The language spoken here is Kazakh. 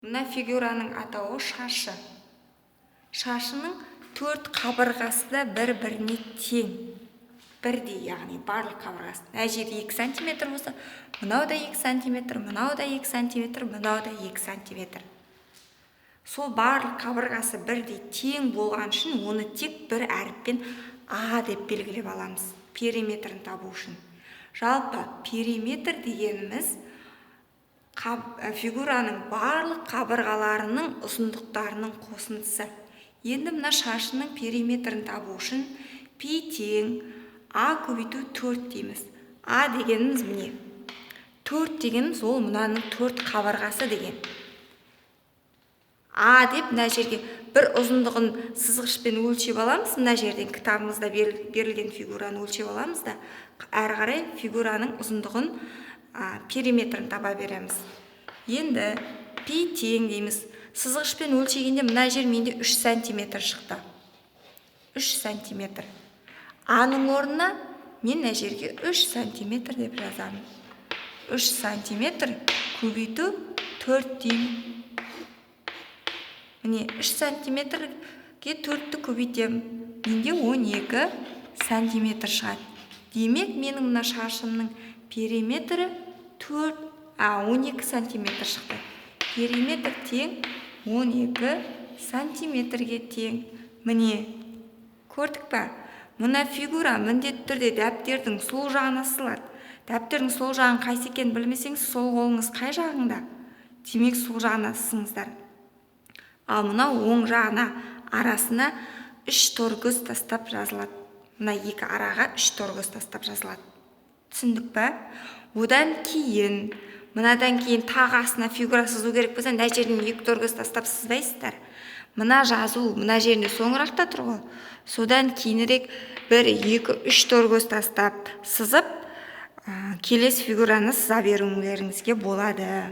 Мына фигураның атауы – шаршы. Шаршының төрт қабырғасы да бір біріне тең, бірдей, яғни барлық қабырғасы. Мына жер 2 сантиметр болса, мынау да 2 сантиметр, мынау да 2 сантиметр, мынау да 2 сантиметр. Сол барлық қабырғасы бірдей, тең болған үшін оны тек бір әріппен а деп белгілеп аламыз периметрін табу үшін. Жалпы, периметр дегеніміз фигураның барлық қабырғаларының ұзындықтарының қосындысы. Енді мына шаршының периметрін табу үшін пи тең а көбейту 4 дейміз. А дегеніміз міне, 4 дегеніміз ол мынаның төрт қабырғасы деген. А деп мына жерге бір ұзындығын сызғышпен өлшеп аламыз. Мына жерден кітабымызда берілген фигураны өлшеп аламыз да, әрі қарай фигураның ұзындығын, периметрін таба береміз. Енді пи тең дейміз. Сызғышпен өлшегенде мына жер менде 3 сантиметр шықты, 3 сантиметр. Аның орнына мен мына жерге 3 сантиметр деп жазамын. 3 сантиметр көбейту 4 деймін. Міне, 3 сантиметрге 4-ті көбейтемін, менде 12 сантиметр шығады. Демек, менің мына шаршымның периметрі 4, а 12 сантиметр шықты. Периметр тең 12 сантиметрге тең. Міне, көрдік па? Мына фигура міндетті түрде дәптердің сол жағына сызылады. Дәптердің сол жағын қайсы екенін білмесеңіз, сол қолыңыз қай жағында, демек, сол жағына сызыңыздар. Ал мынау оң жағына, арасына үш торкөз тастап жазылады. Мына екі араға үш торкөз тастап жазылады. Түсіндік па? Одан кейін, мынадан кейін тағы астына фигура сызу керек болса, мына жерден екі торкөз тастап сызбайсыздар. Мына жазу мына жерінде соңырақта тұр ғой, содан кейінірек бір, екі, үш торкөз тастап сызып, келесі фигураны сыза берулеріңізге болады.